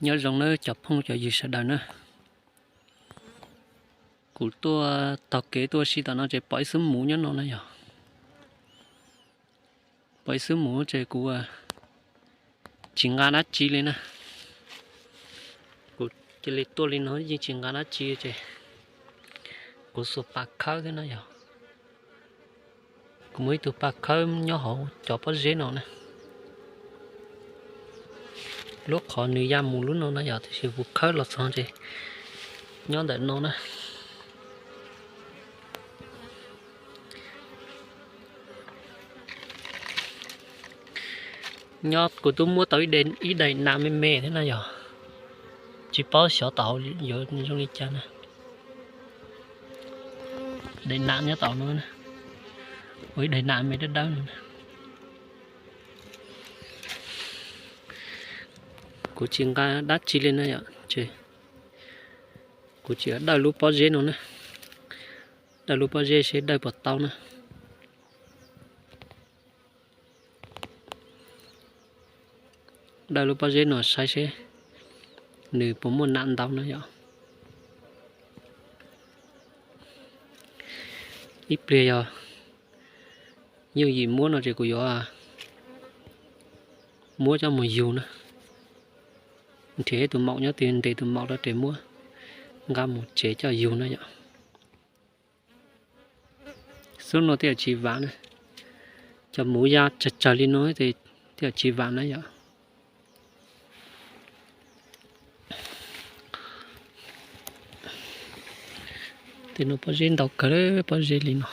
Nyob zoo nawb cov phooj cov ywg sawv daws na. Kuv tuaj taug kev tuaj si tom no ces pom ib xub muv nyob no na yog. Pom ib xub muv ces kuv tsis nqa dab tsi li na. Kuv cia li tuaj li no yeej tsis nqa dab tsi ces kuv xuas pas khawb thiab na yog. Kuv muaj ib tug pas khawb nyob hauv cov pob zeb no na. Lub qhov nws ya mus lub no na yog, tiam sis kuv khawb los txog ces nyob ntawm no na. Nyob kuv twb muab tau ib daim nas me me thiab na yog, tsis paub xyov tau yuav zoo li cas na. Daim nas nyob tau no, ua ib daim nas me dawb dawb no. Kuv tsis nqa dab tsi li na yom, kuv tsis dawj lub pob zeb no na. Dawj lub pob zeb seb dawj puas tau na. Dawj lub pob zeb no saib seb nws puas muaj nas ntau na yom. Ib pliag yog yooj yim muab no ces kuv yuav muab coj mus yug na. Nrhiav tus maum nyob twg ntes tus maum rau ces muab nqa mus tsev coj yug na yom. Xub no twb yog tsis vam na, cov muv ya tsawg tsawg li no twb yog tsis vam na yom. Tej no pob zeb ntau kawg, pob zeb li no.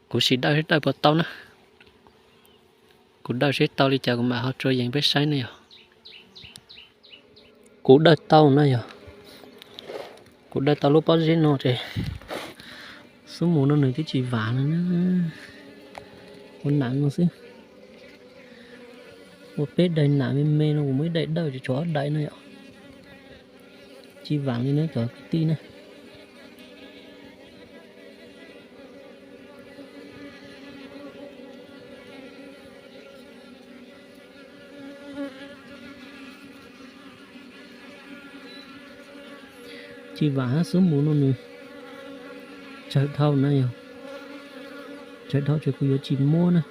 Kuv sim dawj seb dawj puas tau na. Kuv dawj seb tau li cas kuv mam ho tso yees peb saib ne yog. Kuv dawj tau na yog. Kuv dawj tau lub pob zeb no ces xub mus no nws twb tsis vam no na. Ua nam no xwb. Ua peb daim nam me me no kuv muaj ib daim dawj ces tshuav ob daim no yom. Tsis vam li na cov kwv tij na. Tsis vam hab xub mus no nws tsawg dhau na yog. Tsawg dhau ces kuv yuav tsis muab na.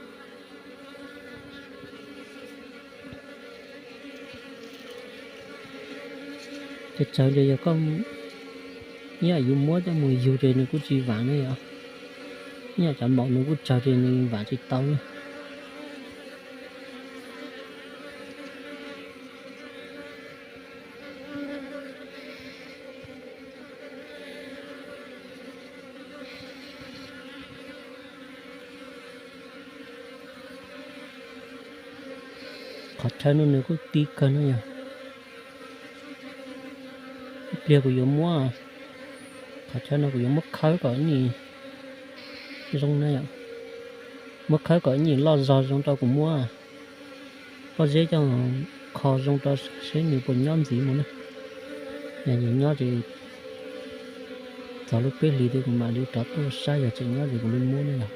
Ces tsawg ces yog koj ib yam yus muab coj mus yug ces nws kuj tsis vam na yom. Ib yam cov maum nws kuj tsawg ces nws vam tsis tau na. Qhov chaw no nws kuj ti kawg no yog. Ib pliag kuv yuav muab, qhov chaw no kuv yuav muab khawb kom ib nyuag zoo na yom. Muab khawb kom ib nyuag loj zog zoo rau kuv muab pob zeb coj kho zoo rau seb nws puas nyob ntxiv mus na. Yog nyob ces txog lub peb hlis twg kuv mam li rov tuaj saib, yog tseem nyob ces kuv li muab na yog.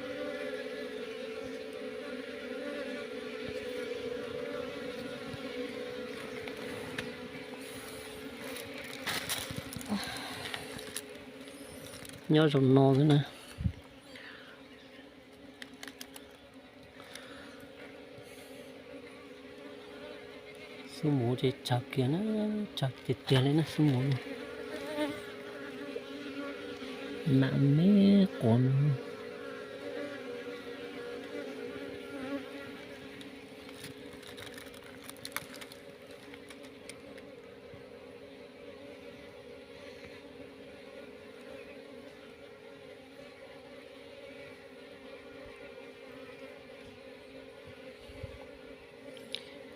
Nyob zoo no xwb na. Xub muv ces tsawg kiag na, tsawg tiag tiag li na xub muv no. Nam me quav no.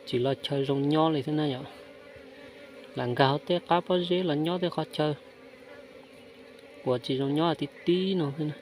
Tsis los chaw zoo nyob li thiab na yom. Lam nkag hauv tej qab pob zeb los nyob tej qhov chaw uas tsis zoo nyob tib tib no xwb na.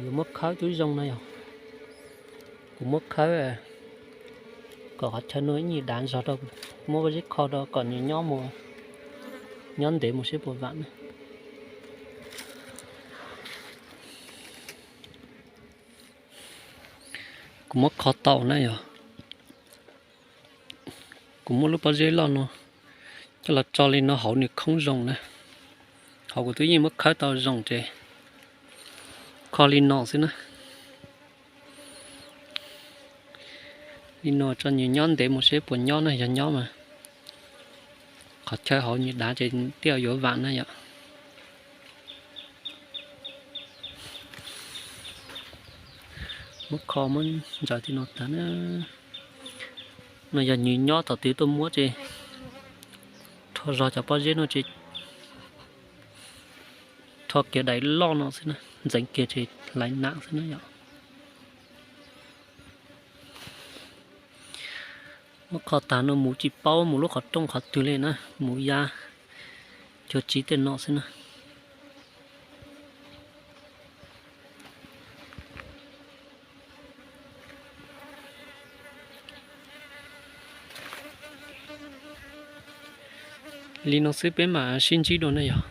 Yuav muab khawb twb zoo no yog, kuv muab khawb kom qhov chaw no ib nyuag dav zog rau, muab pob zeb kho rau kom nws nyob mus, nyob ntev mus seb puas vam na. Kuv muab kho tau na yog, kuv muab lub pob zeb loj no coj los tso li no hauv nws khoob zoo na. Hauv kuv twb yeej muab khawb tau zoo ces kho li no xwb na. Li no tso nws nyob ntev mus seb puas nyob na, yog nyob mas qhov chaw hauv nws dav ces thiaj yuav vam na yom. Muab kho muab ntsaws li no tag na. No yog nws nyob thaum twg tuaj muab ces rho zog cov pob zeb no ces rho kiag daim loj no xwb na, ntxeev kiag ces hlais nam xwb na yom. Muab kho tag no mus tsis paub mus lub qhov rooj qhov twg li na, mus ya cuag tsiv tej no xwb na. Li no xwb peb mam sib ntsib dua na yog.